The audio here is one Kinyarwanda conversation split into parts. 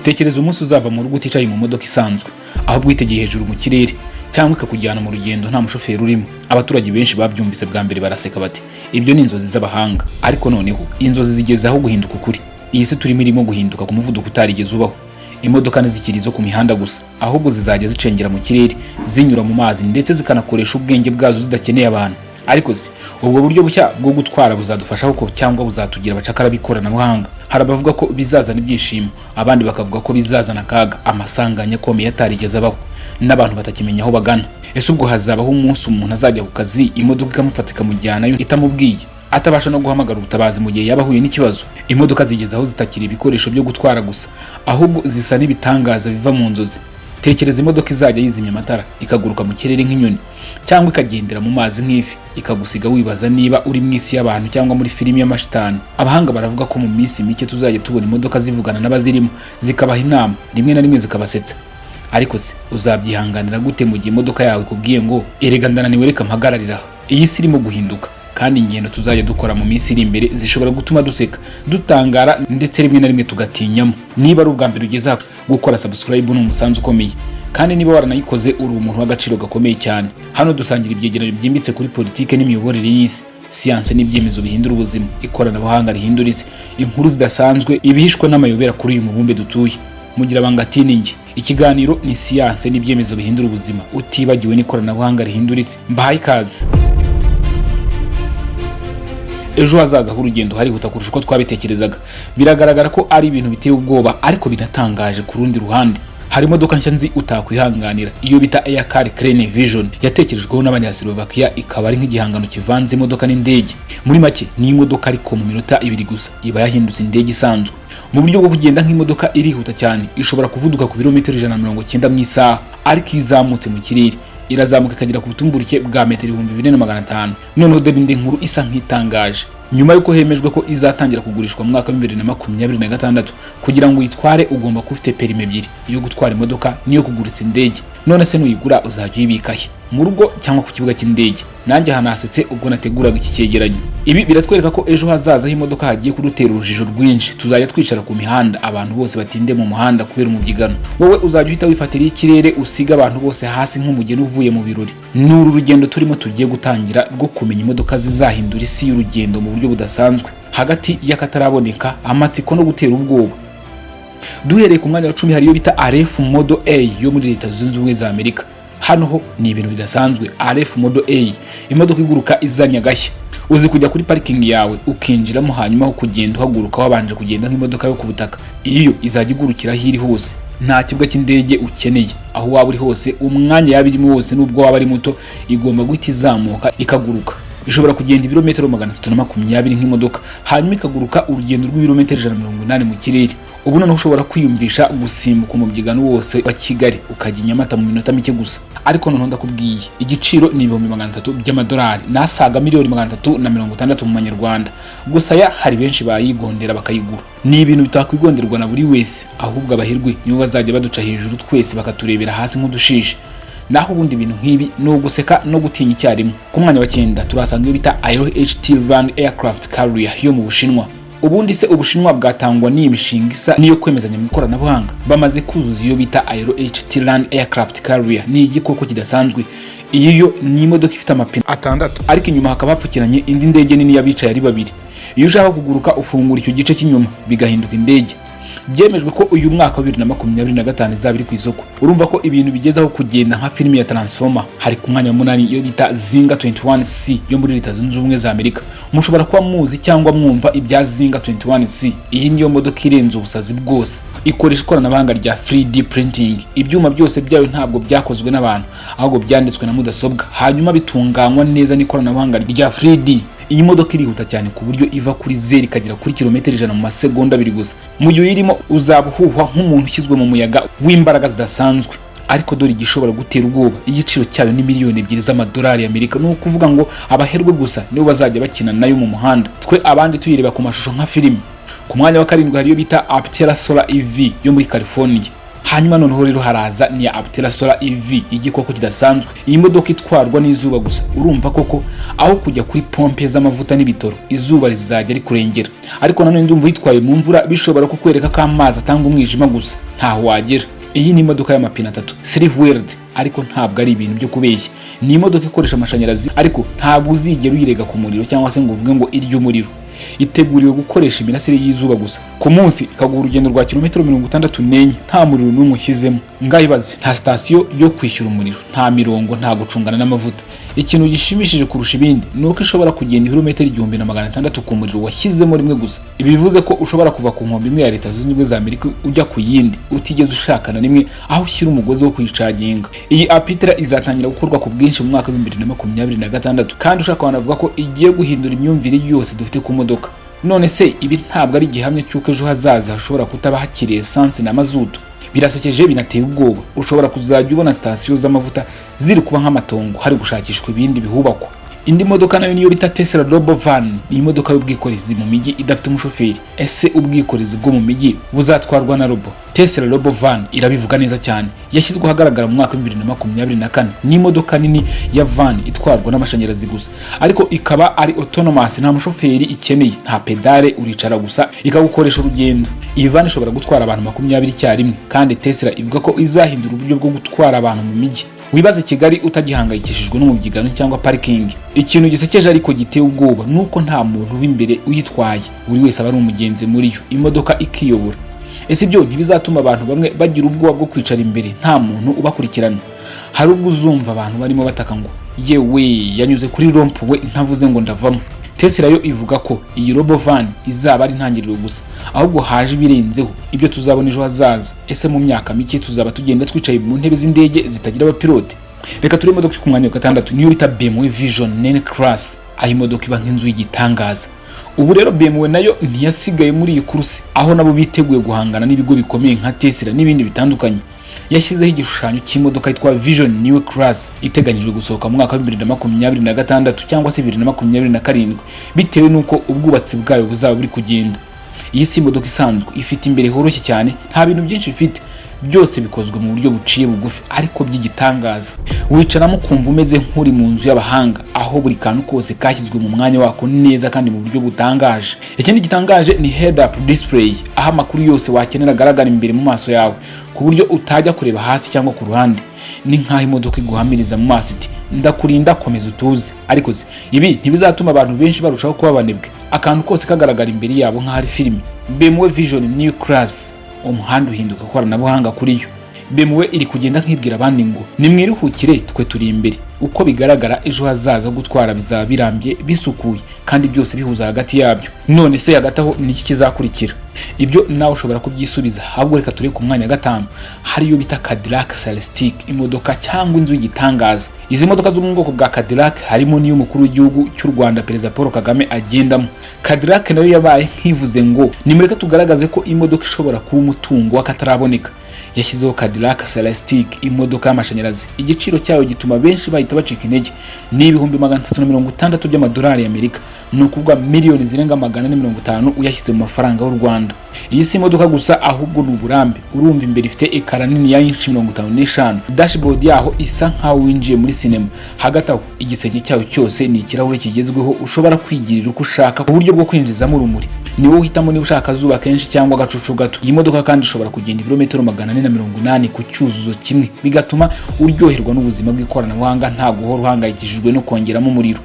Tekereza umunsi uzava mu rugo uticaye mu modoka isanzwe, ahubwo witegeye hejuru mu kirere, cyangwa ikakujyana mu rugendo nta mushoferi urimo. Abaturage benshi babyumvise bwa mbere baraseka bati: "Ibyo ni inzozi z'abahanga." Ariko noneho inzozi zigeze aho guhinduka ukuri. Iyi si turimo irimo guhinduka ku muvuduko utarigeze ubaho. Imodoka ntizikiri izo ku mihanda gusa, ahubwo zizajya zicengera mu kirere, zinyura mu mazi, ndetse zikanakoresha ubwenge bwazo zidakeneye abantu. Ariko se ubwo buryo bushya bwo gutwara buzadufasha koko, cyangwa buzatugira abacakara b'ikoranabuhanga? Hari abavuga ko bizazana ibyishimo, abandi bakavuga ko bizazana akaga, amasanganya akomeye atarigeze abaho n'abantu batakimenya aho bagana. Ese ubwo hazabaho umunsi umuntu azajya ku kazi, imodoka ikamufata ikamujyanayo itamubwiye, atabasha no guhamagara ubutabazi mu gihe yaba ahuye n'ikibazo? Imodoka zigeze aho zitakiri ibikoresho byo gutwara gusa, ahubwo zisa n'ibitangaza biva mu nzozi. Tekereza imodoka izajya yizimya amatara ikaguruka mu kirere nk'inyoni, cyangwa ikagendera mu mazi nk'ifi, ikagusiga wibaza niba uri mu isi y'abantu cyangwa muri filimi y'amashitani. Abahanga baravuga ko mu minsi mike tuzajya tubona imodoka zivugana n'abazirimo, zikabaha inama, rimwe na rimwe zikabasetsa. Ariko se uzabyihanganira gute mu gihe imodoka yawe ikubwiye ngo: "Erega ndananiwe, reka mpagararira aha"? Iyi si irimo guhinduka, kandi ingendo tuzajya dukora mu minsi iri imbere zishobora gutuma duseka, dutangara, ndetse rimwe na rimwe tugatinyamo. Niba ari ubwa mbere ugeze aha, gukora subscribe ni umusanzu ukomeye, kandi niba waranayikoze uri umuntu w'agaciro gakomeye cyane. Hano dusangira ibyegeranyo byimbitse kuri politike n'imiyoborere y'isi, siyanse n'ibyemezo bihindura ubuzima, ikoranabuhanga rihindura isi, inkuru zidasanzwe, ibihishwe n'amayobera kuri uyu mubumbe dutuye. Mugira bangatininge. Ikiganiro ni siyanse n'ibyemezo bihindura ubuzima, utibagiwe n'ikoranabuhanga rihindura isi. Mbahaye ikaze. Ejo hazaza h'urugendo harihuta kurusha uko twabitekerezaga. Biragaragara ko ari ibintu biteye ubwoba, ariko binatangaje ku rundi ruhande. Hari imodoka nshya nzi utakwihanganira, iyo bita Aircar Crane Vision, yatekerejweho n'Abanyaslovakia, ikaba ari nk'igihangano kivanze imodoka n'indege. Muri make ni imodoka, ariko mu minota 2 gusa iba yahindutse indege isanzwe. Mu buryo bwo kugenda nk'imodoka, irihuta cyane, ishobora kuvuduka ku birometero 190 mu isaha. Ariko iyo izamutse mu kirere, irazamuka ikagera ku butumburuke bwa metero 4500. Noneho dore indi nkuru isa nk'itangaje: nyuma y'uko hemejwe ko izatangira kugurishwa mu mwaka wa 2026, kugira ngo uyitware ugomba kuba ufite perimi ebyiri, iyo gutwara imodoka n'iyo kugurutsa indege. None se nuyigura uzajya uyibika he? Mu rugo cyangwa ku kibuga cy'indege? Nanjye hanasetse ubwo nateguraga iki cyegeranyo. Ibi biratwereka ko ejo hazaza h'imodoka hagiye kudutera urujijo rwinshi. Tuzajya twicara ku mihanda, abantu bose batinde mu muhanda kubera umubyigano, wowe uzajya uhita wifatira ikirere, usiga abantu bose hasi nk'umugeni uvuye mu birori. Ni uru rugendo turimo tugiye gutangira rwo kumenya imodoka zizahindura isi y'urugendo mu buryo budasanzwe, hagati y'akataraboneka, amatsiko no gutera ubwoba. Duhereye ku mwanya wa 10, hari iyo bita Aleph Model A yo muri Leta Zunze Ubumwe za Amerika. Hano ho ni ibintu bidasanzwe. Aleph Model A, imodoka iguruka izanye agashya. Uzi kujya kuri parikingi yawe ukinjiramo, hanyuma aho kugenda uhaguruka wabanje kugenda nk'imodoka yo ku butaka, iyo izajya igurukira aho iri hose? Nta kibuga cy'indege ukeneye. Aho waba uri hose, umwanya yaba irimo wose, n'ubwo waba ari muto, igomba guhita izamuka ikaguruka. Ishobora kugenda ibirometero 320 nk'imodoka, hanyuma ikaguruka urugendo rw'ibirometero 180 mu kirere. Ubu noneho ushobora kwiyumvisha gusimbuka umubyigano wose wa Kigali ukajya i Nyamata mu minota mike gusa. Ariko noneho ndakubwiye, igiciro ni 300,000 by'amadolari, n'asaga miliyoni 360 mu manyarwanda. Gusa ya hari benshi bayigondera bakayigura. Ni ibintu bitakwigonderwa na buri wese, ahubwo abahirwe nibo bazajya baduca hejuru twese bakaturebera hasi nk'udushishi. Naho ubundi ibintu nk'ibi ni uguseka no gutinya icyarimwe. Ku mwanya wa cyenda turahasanga iyo bita Aero HT Land Aircraft Carrier yo mu Bushinwa. Ubundi se Ubushinwa bwatangwa n'iyi mishinga isa n'iyo kwemezanya mu ikoranabuhanga? Bamaze kuzuza iyo bita Aero HT Land Aircraft Carrier. Ni igikoko kidasanzwe. Iyi yo ni imodoka ifite amapine atandatu, ariko inyuma hakaba hapfukiranye indi ndege nini y'abicaye ari babiri. Iyo ushaka kuguruka, ufungura icyo gice cy'inyuma bigahinduka indege. Byemejwe ko uyu mwaka wa 2025 izaba iri ku isoko. Urumva ko ibintu bigezaho kugenda nka filimi ya Transformer. Hari ku mwanya wa munani iyo bita Zinga 21C yo muri Leta Zunze Ubumwe za Amerika. Mushobora kuba muzi cyangwa mwumva ibya Zinga 21C. Iyi niyo modoka irenze ubusazi bwose. Ikoresha ikoranabuhanga rya 3D printing. Ibyuma byose byayo ntabwo byakozwe n'abantu, ahubwo byanditswe na mudasobwa, hanyuma bitunganywa neza n'ikoranabuhanga rya 3D. Iyi modoka irihuta cyane ku buryo iva kuri zeru ikagera kuri kilometero 100 mu masegonda 2 gusa. Mu gihe uyirimo uzaba uhuhwa nk'umuntu ushyizwe mu muyaga w'imbaraga zidasanzwe. Ariko dore igishobora gutera ubwoba: igiciro cyayo ni miliyoni 2 z'amadolari y'Amerika. Ni ukuvuga ngo abaherwe gusa nibo bazajya bakina nayo mu muhanda, twe abandi tuyireba ku mashusho nka filime. Ku mwanya wa karindwi hari iyo bita Aptera Solar EV yo muri California. Hanyuma noneho rero haraza ni ya Aptera Solar EV, igikoko kidasanzwe. Iyi modoka itwarwa n'izuba gusa. Urumva koko, aho kujya kuri pompe z'amavuta n'ibitoro, izuba rizajya rikurengera. Ariko nanone ndumva uyitwaye mu mvura bishobora kukwereka ko amazi atanga umwijima gusa, ntaho wagera. Iyi ni imodoka y'amapine atatu, three wheeled, ariko ntabwo ari ibintu byo kubeshya. Ni imodoka ikoresha amashanyarazi, ariko ntabwo uzigera uyirega ku muriro cyangwa se ngo uvuge ngo irye umuriro. Iteguriwe gukoresha imirasire y'izuba gusa. Ku munsi ikaguha urugendo rwa kilometero 64 nta muriro n'umwe ushyizemo. Ngahibaze, nta sitasiyo yo kwishyura umuriro, nta mirongo, nta gucungana n'amavuta. Ikintu gishimishije kurusha ibindi ni uko ishobora kugenda ibirometero 1600 ku muriro washyizemo rimwe gusa. Ibi bivuze ko ushobora kuva ku nkombe imwe ya Leta Zunze Ubumwe za Amerika ujya ku yindi utigeze ushaka na rimwe aho ushyira umugozi wo kuyicaginga. Iyi Aptera izatangira gukorwa ku bwinshi mu mwaka wa 2026, kandi ushaka wanavuga ko igiye guhindura imyumvire yose dufite ku modoka. None se ibi ntabwo ari igihamya cy'uko ejo hazaza hashobora kutaba hakiri esansi na mazutu? Birasekeje, binateye ubwoba. Ushobora kuzajya ubona sitasiyo z'amavuta ziri kuba nk'amatongo, hari gushakishwa ibindi bihubakwa. Indi modoka nayo niyo bita Tesla Robovan. Ni imodoka y'ubwikorezi mu mijyi idafite umushoferi. Ese ubwikorezi bwo mu mijyi buzatwarwa na robo? Tesla Robovan irabivuga neza cyane. Yashyizwe ahagaragara mu mwaka wa 2024. Ni imodoka nini ya van itwarwa n'amashanyarazi gusa, ariko ikaba ari autonomous. Nta mushoferi ikeneye, nta pedale, uricara gusa ikagukoresha urugendo. Iyi van ishobora gutwara abantu 20 icyarimwe, kandi Tesla ivuga ko izahindura uburyo bwo gutwara abantu mu mijyi. Wibaze Kigali utagihangayikishijwe n'umubyigano cyangwa parikingi. Ikintu gisekeje ariko giteye ubwoba ni uko nta muntu w'imbere uyitwaye, buri wese aba ari umugenzi muri yo, imodoka ikiyobora. Ese ibyo ntibizatuma abantu bamwe bagira ubwoba bwo kwicara imbere nta muntu ubakurikirana? Hari ubwo uzumva abantu barimo bataka ngo: "Yewe, yanyuze kuri rond-point ntavuze ngo ndavamo." Tesla yo ivuga ko iyi Robovan izaba ari intangiriro gusa, ahubwo haje ibirenzeho, ibyo tuzabona ejo hazaza. Ese mu myaka mike tuzaba tugenda twicaye mu ntebe z'indege zitagira abapilote? Reka turebe imodoka iri ku mwanya wa gatandatu, niyo bita BMW Vision 9 Class, aho imodoka iba nk'inzu y'igitangaza. Ubu rero BMW nayo ntiyasigaye muri iyi course, aho nabo biteguye guhangana n'ibigo bikomeye nka Tesla n'ibindi bitandukanye. Yashyizeho igishushanyo cy'imodoka yitwa Vision Neue Klasse, iteganyijwe gusohoka mu mwaka wa 2026 cyangwa se 2027, bitewe n'uko ubwubatsi bwayo buzaba buri kugenda. Iyi si imodoka isanzwe. Ifite imbere horoshye cyane, nta bintu byinshi ifite, byose bikozwe mu buryo buciye bugufi ariko by'igitangaza. Wicaramo ukumva umeze nk'uri mu nzu y'abahanga, aho buri kantu kose kashyizwe mu mwanya wako neza kandi mu buryo butangaje. Ikindi gitangaje ni head up display, aho amakuru yose wakenera agaragara imbere mu maso yawe, ku buryo utajya kureba hasi cyangwa ku ruhande. Ni nk'aho imodoka iguhamiriza mu maso iti: "Ndakurinda, komeza utuze." Ariko se ibi ntibizatuma abantu benshi barushaho kuba abanebwe, akantu kose kagaragara imbere yabo nk'aho ari filime? BMW Vision Neue Klasse, umuhanda uhinduka ikoranabuhanga kuri yo. BMW iri kugenda nkibwira abandi ngo: "Nimwiruhukire, twe turi imbere." Uko bigaragara, ejo hazaza gutwara bizaba birambye, bisukuye, kandi byose bihuza hagati yabyo. None se hagati aho ni iki kizakurikira? Ibyo nawe ushobora kubyisubiza. Ahubwo reka turebe ku mwanya wa gatanu, hariyo bita Cadillac Celestiq, imodoka cyangwa inzu y'igitangaza. Izi modoka zo mu bwoko bwa Cadillac harimo n'iy'umukuru w'igihugu cy'u Rwanda, Perezida Paul Kagame, agendamo. Cadillac nayo yabaye nk'ivuze ngo: "Nimureke tugaragaze ko imodoka ishobora kuba umutungo w'akataraboneka." Yashyizeho Cadillac Celestiq, imodoka y'amashanyarazi. Igiciro cyayo gituma benshi bahita bacika intege, ni 360,000 by'amadolari y'Amerika, ni ukuvuga miliyoni zirenga 450 uyashyize mu mafaranga y'u Rwanda. Iyi si imodoka gusa, ahubwo ni uburambe. Urumva, imbere ifite écran nini ya inci 55, dashboard yaho isa nkaho winjiye muri sinema. Hagati aho, igisenge cyayo cyose ni ikirahure kigezweho, ushobora kwigirira uko ushaka ku buryo bwo kwinjizamo urumuri. Ni wowe uhitamo niba ushaka akazuba kenshi cyangwa agacucu gato. Iyi modoka kandi ishobora kugenda ibirometero 480 ku cyuzuzo kimwe, bigatuma uryoherwa n'ubuzima bw'ikoranabuhanga nta guhora uhangayikishijwe no kongeramo umuriro.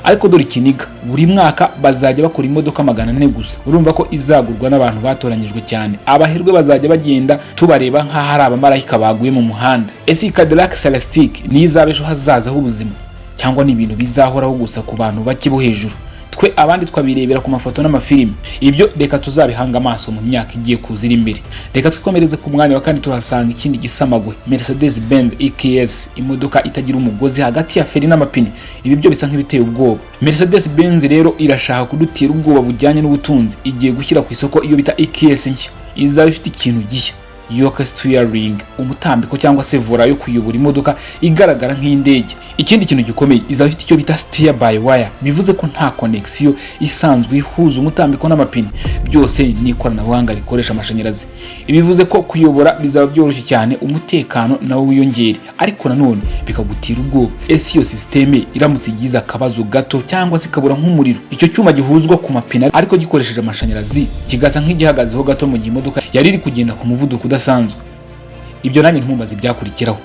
Ariko dore ikiniga: buri mwaka bazajya bakora imodoka 400 gusa. Urumva ko izagurwa n'abantu batoranyijwe cyane, abaherwe bazajya bagenda tubareba nk'aho ari abamarayika baguye mu muhanda. Ese iyi Cadillac Celestiq niyo izaba ejo hazaza h'ubuzima, cyangwa ni ibintu bizahoraho gusa ku bantu bake bo hejuru, twe abandi twabirebera ku mafoto n'amafilimi? Ibyo reka tuzabihanga amaso mu myaka igiye kuza iri imbere. Reka twikomereze ku mwanya wa kane, turahasanga ikindi gisamagwe, Mercedes Benz EQS, imodoka itagira umugozi hagati ya feri n'amapine. Ibi byo bisa nk'ibiteye ubwoba. Mercedes Benz rero irashaka kudutera ubwoba bujyanye n'ubutunzi. Igiye gushyira ku isoko iyo bita EQS nshya, izaba ifite ikintu gishya. Yoke steering, umutambiko cyangwa se volant yo kuyobora imodoka igaragara nk'indege. Ikindi kintu gikomeye, izaba ifite icyo bita steer by wire, bivuze ko nta connection isanzwe ihuza umutambiko n'amapine, byose ni ikoranabuhanga rikoresha amashanyarazi. Ibi bivuze ko kuyobora bizaba byoroshye cyane, umutekano nawo wiyongere, ariko nanone bikagutira ubwoba. Ese iyo système iramutse igize akabazo gato cyangwa se ikabura nk'umuriro, icyo cyuma gihuzwa ku mapine ariko gikoresheje amashanyarazi kigasa nk'igihagazeho gato mu gihe imodoka yari iri kugenda ku muvuduko udasanzwe, ibyo nanjye ntumbaze ibyakurikiraho.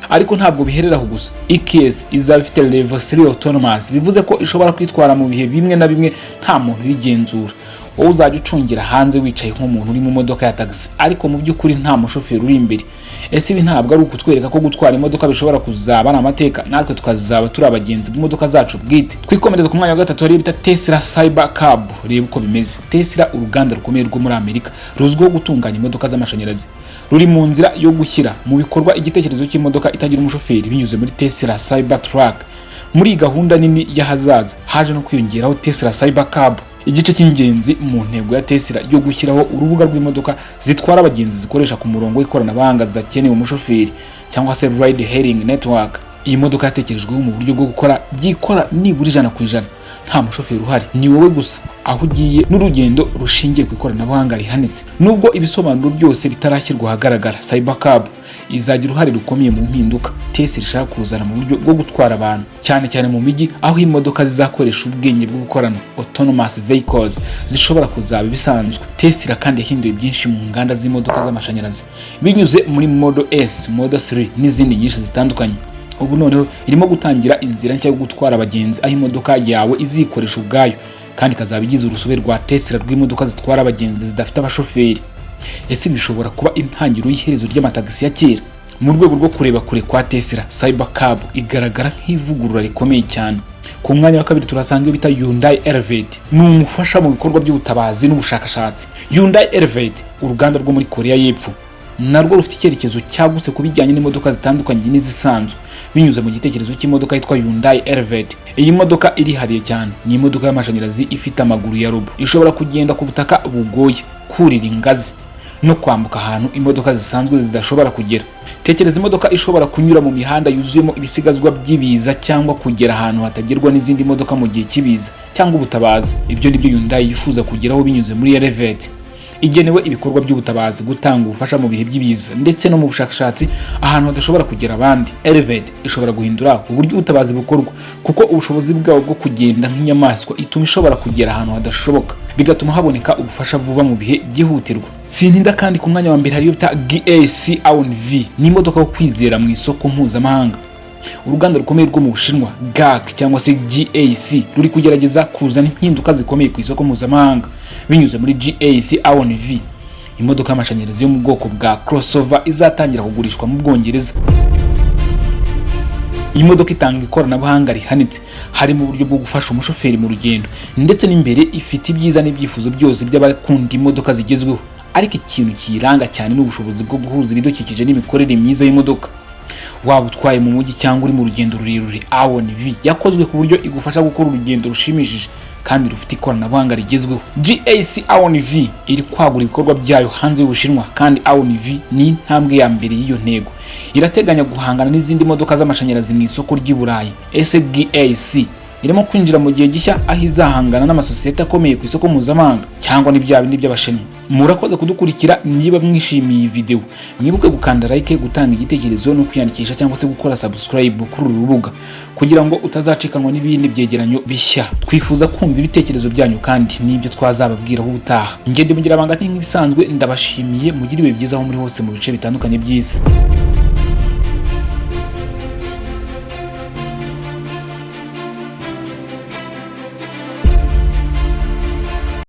Ariko ntabwo biherera aho gusa. EQS izaba ifite level 3 autonomous, bivuze ko ishobora kwitwara mu bihe bimwe na bimwe nta muntu uyigenzura. Wowe uzajya ucungira hanze wicaye nk'umuntu uri mu modoka ya tagisi, ariko mu by'ukuri nta mushoferi uri imbere. Ese ibi ntabwo ari ukutwereka ko gutwara imodoka bishobora kuzaba ari amateka, natwe tukazaba turi abagenzi b'imodoka zacu bwite? Twikomereza ku mwanya wa gatatu, hari bita Tesla Cyber Cab. Reba uko bimeze. Tesla, uruganda rukomeye rwo muri Amerika ruzwiho gutunganya imodoka z'amashanyarazi, ruri mu nzira yo gushyira mu bikorwa igitekerezo cy'imodoka itagira umushoferi binyuze muri Tesla Cybertruck. Muri iyi gahunda nini y'ahazaza haje no kwiyongeraho Tesla Cyber Cab, igice cy'ingenzi mu ntego ya Tesla yo gushyiraho urubuga rw'imodoka zitwara abagenzi zikoresha ku murongo w'ikoranabuhanga zidakeneye umushoferi, cyangwa se ride hailing network. Iyi modoka yatekerejweho mu buryo bwo gukora byikora nibura 100%, nta mushoferi uhari, ni wowe gusa aho ugiye n'urugendo rushingiye ku ikoranabuhanga rihanitse. Nubwo ibisobanuro byose bitarashyirwa ahagaragara, Cybercab izagira uruhare rukomeye mu mpinduka Tesla ishaka kuzana mu buryo bwo gutwara abantu, cyane cyane mu mijyi, aho imodoka zizakoresha ubwenge bwo gukorana, autonomous vehicles, zishobora kuzaba ibisanzwe. Tesla kandi yahinduye byinshi mu nganda z'imodoka z'amashanyarazi binyuze muri Model S, Model 3 n'izindi nyinshi zitandukanye. Ubu noneho irimo gutangira inzira nshya yo gutwara abagenzi, aho imodoka yawe izikoresha ubwayo kandi ikazaba igize urusobe rwa Tesla rw'imodoka zitwara abagenzi zidafite abashoferi. Ese bishobora kuba intangiriro y'iherezo ry'amatagisi ya kera? Mu rwego rwo kureba kure kwa Tesla, Cybercab igaragara nk'ivugurura rikomeye cyane. Ku mwanya wa kabiri turasanga iyo bita Hyundai Elevate, ni umufasha mu bikorwa by'ubutabazi n'ubushakashatsi. Hyundai Elevate, uruganda rwo muri Korea y'Epfo, narwo rufite icyerekezo cyagutse ku bijyanye n'imodoka zitandukanye n'izisanzwe binyuze mu gitekerezo cy'imodoka yitwa Hyundai Elevate. Iyi modoka irihariye cyane, ni imodoka y'amashanyarazi ifite amaguru ya robo, ishobora kugenda ku butaka bugoye, kurira ingazi no kwambuka ahantu imodoka zisanzwe zidashobora kugera. Tekereza imodoka ishobora kunyura mu mihanda yuzuyemo ibisigazwa by'ibiza cyangwa kugera ahantu hatagerwa n'izindi modoka mu gihe cy'ibiza cyangwa ubutabazi. Ibyo nibyo Hyundai yifuza kugeraho binyuze muri Elevate. Igenewe ibikorwa by'ubutabazi, gutanga ubufasha mu bihe by'ibiza ndetse no mu bushakashatsi ahantu hadashobora kugera abandi. Elevate ishobora guhindura uburyo ubutabazi bukorwa, kuko ubushobozi bwabo bwo kugenda nk'inyamaswa ituma ishobora kugera ahantu hadashoboka, bigatuma haboneka ubufasha vuba mu bihe byihutirwa. Sintinda kandi, ku mwanya wa mbere hariyo bita GAC Aion V, ni imodoka yo kwizera mu isoko mpuzamahanga. Uruganda rukomeye rwo mu Bushinwa GAC cyangwa se GAC ruri kugerageza kuzana impinduka zikomeye ku isoko mpuzamahanga binyuze muri GAC Aion V, imodoka y'amashanyarazi yo mu bwoko bwa crossover izatangira kugurishwa mu Bwongereza. Iyi modoka itanga ikoranabuhanga rihanitse, harimo uburyo bwo gufasha umushoferi mu rugendo ndetse n'imbere ifite ibyiza n'ibyifuzo byose by'abakunda imodoka zigezweho. Ariko ikintu kiyiranga cyane ni ubushobozi bwo guhuza ibidukikije n'imikorere myiza y'imodoka. Waba utwaye mu mujyi cyangwa uri mu rugendo rurerure, Aion V yakozwe ku buryo igufasha gukora urugendo rushimishije kandi rufite ikoranabuhanga rigezweho. GAC Aion V iri kwagura ibikorwa byayo hanze y'Ubushinwa, kandi Aion V ni intambwe ya mbere y'iyo ntego. Irateganya guhangana n'izindi modoka z'amashanyarazi mu isoko ry'i Burayi. Ese GAC irimo kwinjira mu gihe gishya aho izahangana n'amasosiyete akomeye ku isoko mpuzamahanga, cyangwa ni bya bindi by'Abashinwa? Murakoze kudukurikira. Niba mwishimiye iyi video, mwibuke gukanda like, gutanga igitekerezo no kwiyandikisha cyangwa se gukora subscribe kuri uru rubuga kugira ngo utazacikanwa n'ibindi byegeranyo bishya. Twifuza kumva ibitekerezo byanyu kandi n'ibyo twazababwiraho ubutaha. Ngende mugira abanga nk'ibisanzwe, ndabashimiye. Mugire ibihe byiza aho muri hose mu bice bitandukanye by'isi.